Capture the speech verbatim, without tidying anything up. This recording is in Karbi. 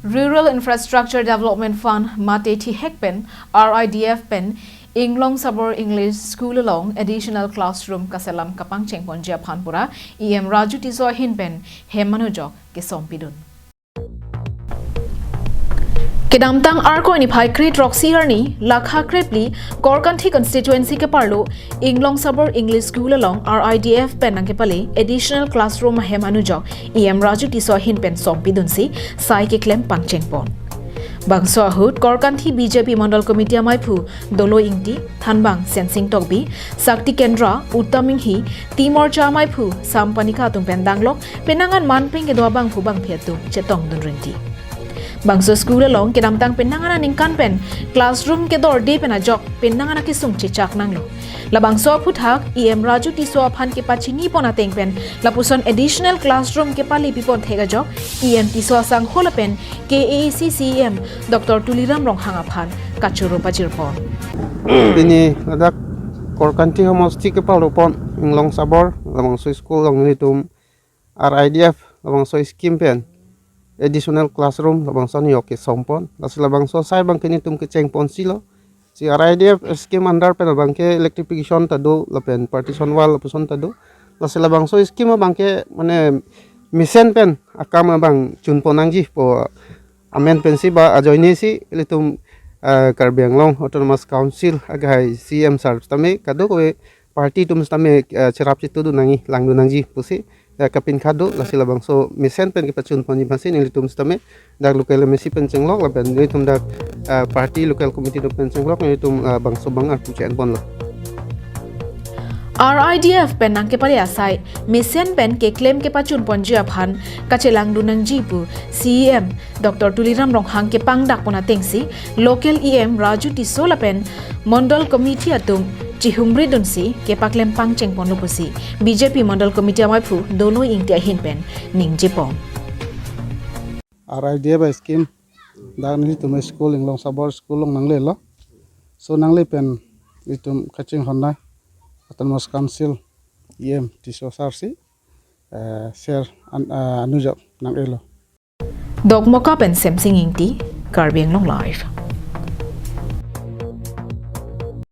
Rural Infrastructure Development Fund mate thihek pen R I D F pen Inglong Sabor English School along additional classroom kaselam kapangcheng ponji aphan pura E M Raju Tisso ahin pen hem manujok kesom pidun. Kedamtang Arkoi niphai kre-throksi arni lakha krepli Korkanthi constituency keparlo Inglong Sabor English School along R I D F pen nangkepale additional classroom ahem anujok E M Raju Tisso ahin pen som pidunsi sai keklem pangcheng pon. Bangso ahut Korkanthi B J P Mondol Committee amaiphu Doloi Ingti, Thanbang Sensing Tokbi, Sakti Kendra, Uttam Inghi, Timorcha amaiphu Sam Panika atum pen danglok penang an manpeng kedo abangphu bangphi atum chetongdun rinti. Bangso school along kedamtang penang an aningkan pen classroom kedorde pen ajok penang an akesung chechak nanglo. Labangso aphuthak E M Raju Tisso aphan kepachini pon ateng pen lapuson additional classroom kepale pipon thek ajok E M Tisso asangho lapen K A A C C E M Doctor Tuliram Ronghang aphan kachoro pajir pon. Pini ladak Korkanthi homosti keparlo pon Inglong Sabor labangso school along nelitum R I D F labangso scheme pen additional classroom labangso anujok kesom pon. Lasi labangso sai abangke nelitum kecheng ponsilo. Si R I D F scheme under pen abangke electrification ta do lapen partition wall lapuson ta do. Lasi labangso scheme abangke mane mesen pen akam abang chun pon nangji pu amen pensi ba ajoine si ilitum, eh, Karbi Anglong Autonomous Council agai C E M sir sitame kadokave party atum sitame, eh, cherap chetudun nangji langdun nangji pusi, eh, kapinkha do. Lasi labangso mesen pen kepachun ponji aphansi nelitum sitame dak local M A C pen chenglok lapen nelitum dak, eh, party local committee atum pen chenglok nelitum, eh, bangso abang arpu che-en ponlo. R I D F pen nangkepale asai mesen pen keklem kepachun ponji aphan kachelangdun nangji pu C E M Doctor Tuliram Ronghang kepangdak pon atengsi local E M Raju Tisso lapen Mondol Committee atum chihumri dunsi kepaklem pangcheng ponlo pusi B J P Mondol Committee amaiphu Doloi Ingti ahin pen ningje pon. R I D F scheme dak nelitum school Inglong Sabor school along nanglelo. So nangle pen nelitum kachinghon na Autonomous Council E M Tisso sir si, eh, sir an, eh, anujok nang-elo. Dokmoka pen Semsing Ingti, Karbi Anglong Live.